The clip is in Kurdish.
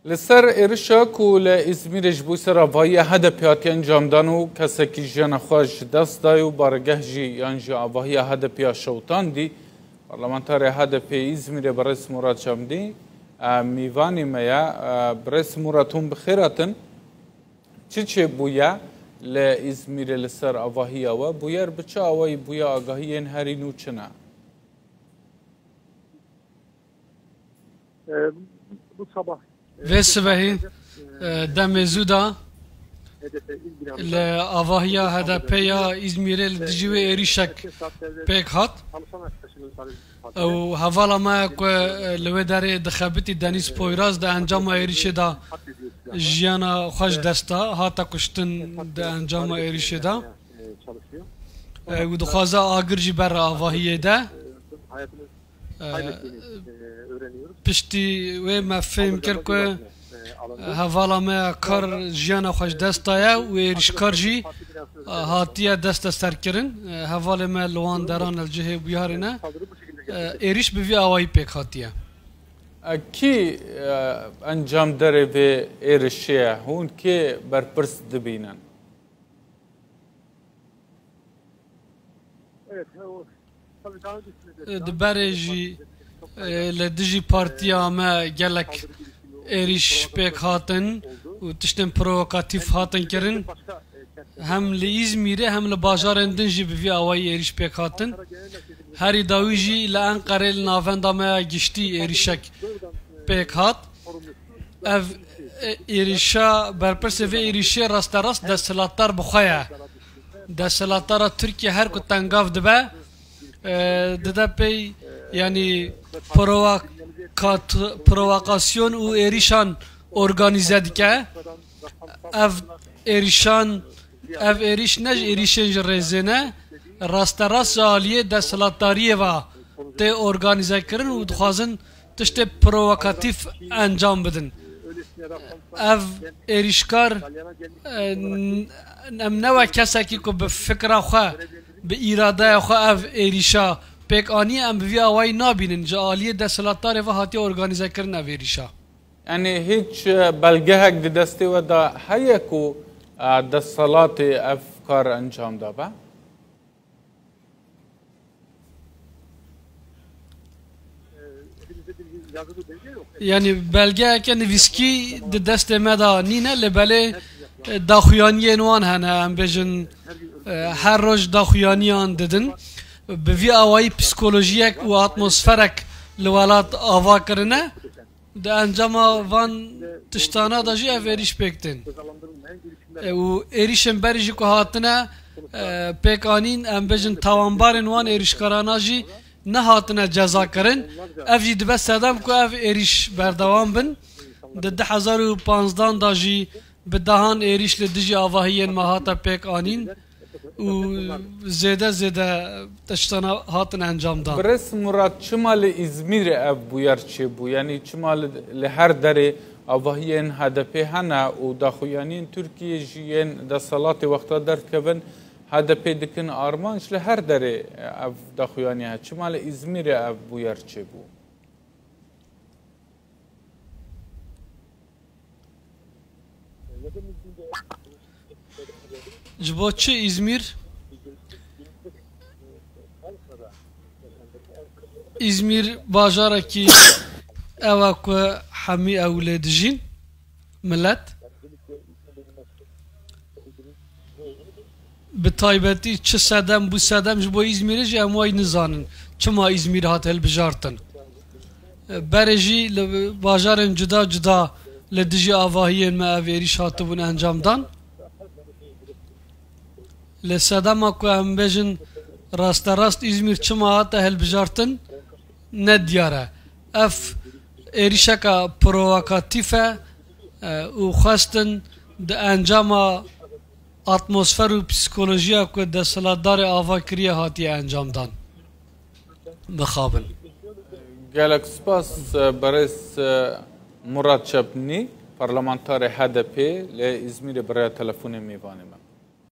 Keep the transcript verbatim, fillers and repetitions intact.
Li ser êrişa ku li Îzmîrê ji bo ser avahiya H D P hatiye encamdan û kesekî jiyana xwe ji dest dayê û baregeh jî yan jî avahiya H D P ya şewitandî, parlamentarê H D P Îzmîrê birêz Murat Çamdî, e, mîvanî me ye. E, birêz Murat, hûn bi xêr hatin. Çi çêbûye li Îzmîrê li ser avahiya we? Bûyer bi çi awayî bûye, agahiyên herî nû çi ne? Vê sibehî, e, demê zû de li avahiya H D P ya Îzmîrê li dijî wê êrîşek pêk hat. Ew hevala me ye ku, e, li wê derê dixebitî, Denîz Poyraz, di encama êrîşê de jiyana xwe ji dest da, hate kuştin di encama êrîşê de. E, û dixwaze agir jî bere avahiyê de. E, piştî wê me fêm kir ku, e, hevala me ya kar jiyana xwe ji dest daye û êrîşkar jî, e, hatiye desteserkirin. E, hevalê me li wan deran li cihê bûyarê ne. E, êrîş bi vî awayî pêk hatiye. E, kî, e, encamderê vê êrişê ye? Hûn kê berpirs dibînin? E, di berê jî, e, li dijî partiya me gelek êrîş pêk hatin û tiştên provokatîf hatin kirin. Hem li Îzmîrê hem li bajarên din jî bi vî awayî êrîş pêk hatin. Herî dawî jî li Enqerê li navenda me ya giştî êrîşek pêk hat. Ev, e, êrîşa, berpirsê vê êrîşê rasterast desthilatdar bi xwe ye. Desthilatdara Tirkiye her ku tengav dibe, e, dide pey, yanî provokat-, provokasyon û êrîşan organîze dike. Ev êrîşan, ev êrîş ne ji êrîşên ji rêzê ne, rasterast ji aliyê desthilatdariyê ve tê organîze kirin û dixwazin tiştê provokatîf encam bidin. Ev êrîşkar, e, n-, em ne wek kesekî ku bi fikra xwe, bi îradeya xwe ev êrîşa pêk aniye, em bi vî awayî nabînin. Ji aliyê desthilatdarê ve hatiye organîze kirin ev êrîşa. Yanî hîç, e, belgehek di destê we de heye ku, e, desthilatê ev kar encam dabe? Yanî belgeyeke nivîskî di destê me de nîne, lê belê, e, daxuyaniyên wan hene, em bêjin, e, her roj daxuyaniyan didin. Bi vî awayî psîkolojiyek û atmosferek li welat ava kirine. Di encama van tiştana de jî ev êrîş pêk tên. E, û êrîşên berî jî ku hatine, e, pêk anîn, em bêjin tawanbarên wan êrîşkarana jî nehatine cezakirin. Ev jî dibe sedem ku ev êrîş berdewam bin. Di du hezar û panzdan de jî bi dehan êrîş li dijî avahiyên me hate pêk anîn û zêde zêde tiştana hatin encamdan. Birêz Murat, çima li Îzmîrê ev bûyer çêbû? Yanî çima li, li her derê avahiyên H D P hene û daxuyaniyên Tirkiyê jî yên desthilatê wexta derdikevin H D P dikin armanc, li her derê ev daxuyaniye heye. Çima li Îzmîrê ev bûyer çêbû? Ji bo çi Îzmîr? Îzmîr bajarekî ew e ku hemî ew lê dijîn, milet. Bi taybetî çi sedem bû sedem ji bo Îzmîrê jî em wayî nizanin. Çima Îzmîr hat hilbijartin? Berê jî li bajarên cuda cuda li dijî avahiyên me ev êrîş hatibûn encamdan. Lê sedema ku em bêjin rasterast Îzmîr çima hate hilbijartin, ne diyar e. Ev êrîşeka provokatîf e, e, û xwestin di encama atmosfer û psîkolojiya ku desthilatdarê ava kiriye hatiye encamdan. Mixabin. Gelek spas, e, berêz, e, Murat Çepnî, parlamentarê H D P li Îzmîrê bi rêya telefonê mêvanê me.